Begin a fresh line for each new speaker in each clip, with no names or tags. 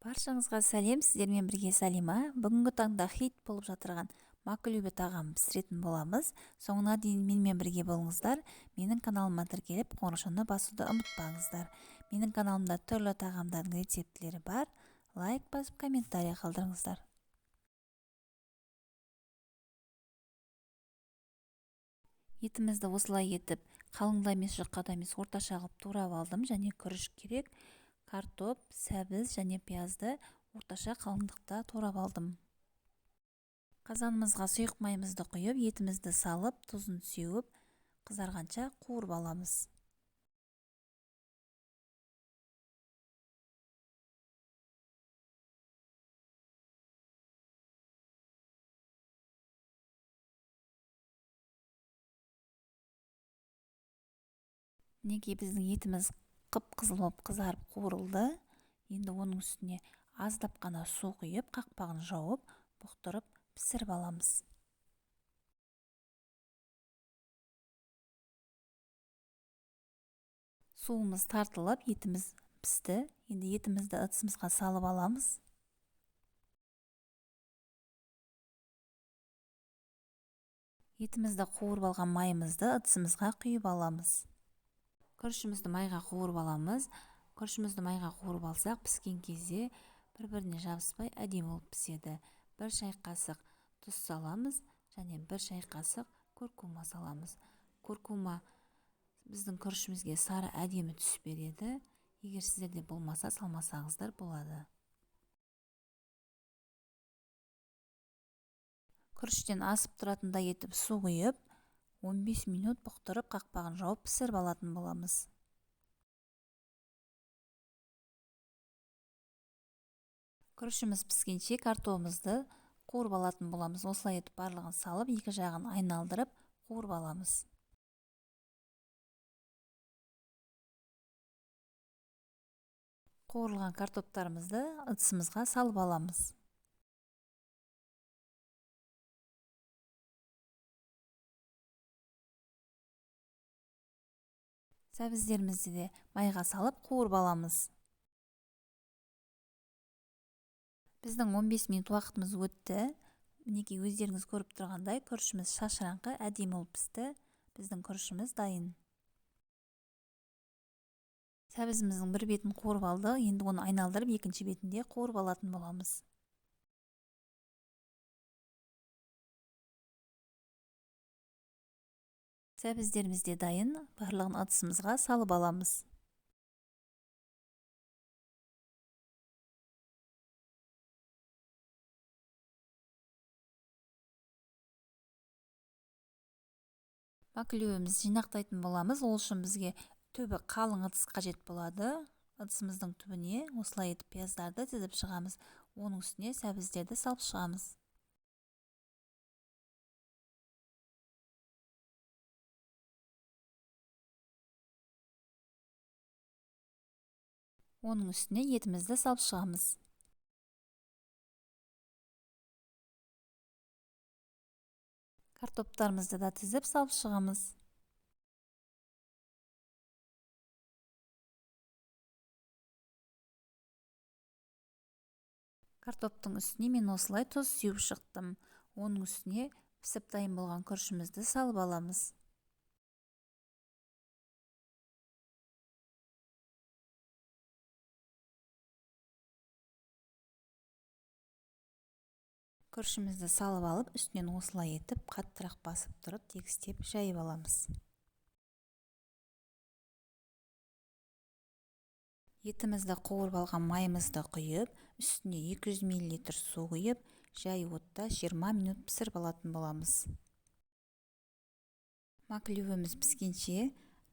Баршаңызға сәлем, сіздермен бірге Салима. Бүгінгі таңда хит болып жатырған маклюбе тағамын пісіретін боламыз. Соңына дейін менімен бірге болыңыздар. Менің каналыма тіркеліп, қоңыраушаны басуды ұмытпаңыздар. Менің каналымда түрлі тағамдардың рецептілері бар. Лайк басып, комментарий қалдырыңыздар. Етімізді осылай етіп, қалың да емес, жұқа да емес, орташа қылып турап алдым. Және күріш керек, картоп, сәбіз және пиязды орташа қалыңдықта турап алдым. Қазанымызға сұйық майымызды құйып, етімізді салып, тұзын сеуіп, қызарғанша қуырып аламыз. Мінекей біздің етіміз қып-қызыл болып қызарып қуырылды. Енді оның үстіне аздап қана су құйып, қақпағын жауып, бұқтырып пісіріп аламыз. Суымыз тартылып, етіміз пісті. Енді етімізді ыдысымызға салып аламыз. Етімізді қуырып алған майымызды ыдысымызға құйып аламыз. Күрішімізді майға қуырып аламыз. Күрішімізді майға қуырып алсақ, піскен кезде бір-біріне жабыспай әдемі болып піседі. 1 шай қасық тұз саламыз және 1 шай қасық куркума саламыз. Куркума біздің күрішімізге сары әдемі түс береді. Егер сіздерде болмаса, салмасаңыздар болады. Күріштен асып тұратындай етіп су құйып, 15 минут бұқтырып, қақпағын жауып пісіріп алатын боламыз. Күрішіміз піскенше картобымызды қуырып алатын боламыз. Осылай етіп барлығын салып, екі жағын айналдырып қуырып аламыз. Қуырылған картоптарымызды ыдысымызға салып аламыз. Сәбіздерімізді де майға салып қуырып аламыз. Біздің 15 минут уақытымыз өтті. Мінекей өздеріңіз көріп тұрғандай күрішіміз шашыраңқы әдемі болып пісті. Біздің күрішіміз дайын. Сәбізіміздің бір бетін қуырып алдық. Енді оны айналдырып екінші бетінде қуырып алатын боламыз. Сәбіздеріміз де дайын, барлығын ыдысымызға салып аламыз. Маклюбемізді жинақтайтын боламыз. Ол үшін бізге түбі қалың ыдыс қажет болады. Ыдысымыздың түбіне осылай етіп пияздарды тізіп шығамыз. Оның үстіне сәбіздерді салып шығамыз. Оның үстіне етімізді салып шығамыз. Картоптарымызды да тізіп салып шығамыз. Картоптың үстіне мен осылай тұз сеуіп шықтым. Оның үстіне пісіп дайын болған күрішімізді салып аламыз. Күрішімізді салып алып, үстінен осылай етіп, қаттырақ басып тұрып, тегістеп жайып аламыз. Етімізді қуырып алған майымызды құйып, үстіне 200 миллилитр су құйып, жай отта 20 минут пісіріп алатын боламыз. Маклюбеміз піскенше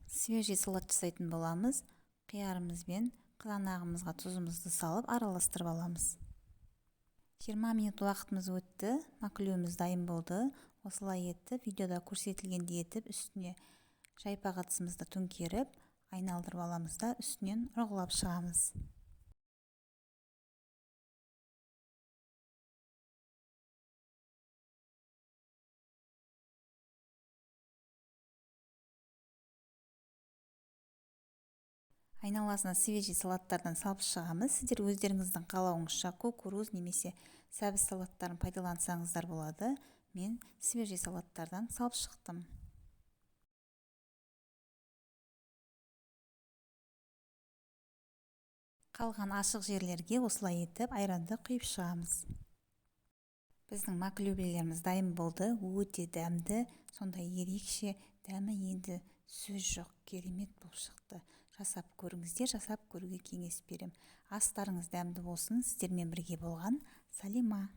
свежий салат жасайтын боламыз. Қиярымыз бен қызанағымызға тұзымызды салып араластырып аламыз. 20 минут уақытымыз өтті, маклюбеміз дайын болды. Осылай етіп, видеода көрсетілгендей етіп, үстіне жайпақ ыдысымызды төңкеріп, айналдырып аламыз да үстінен ұрғылап шығамыз. Айналасына свежий салаттардан салып шығамыз. Сіздер өздеріңіздің қалауыңызша кукуруз немесе сәбіз салаттарын пайдалансаңыздар болады. Мен свежий салаттардан салып шықтым. Қалған ашық жерлерге осылай етіп айранды құйып шығамыз. Біздің маклюбелеріміз дайын болды. Өте дәмді, сондай ерекше дәмі, енді сөз жоқ, керемет болып шықты. Жасап көріңіздер, жасап көруге кеңес берем. Астарыңыз дәмді болсын. Сіздермен бірге болған Салима.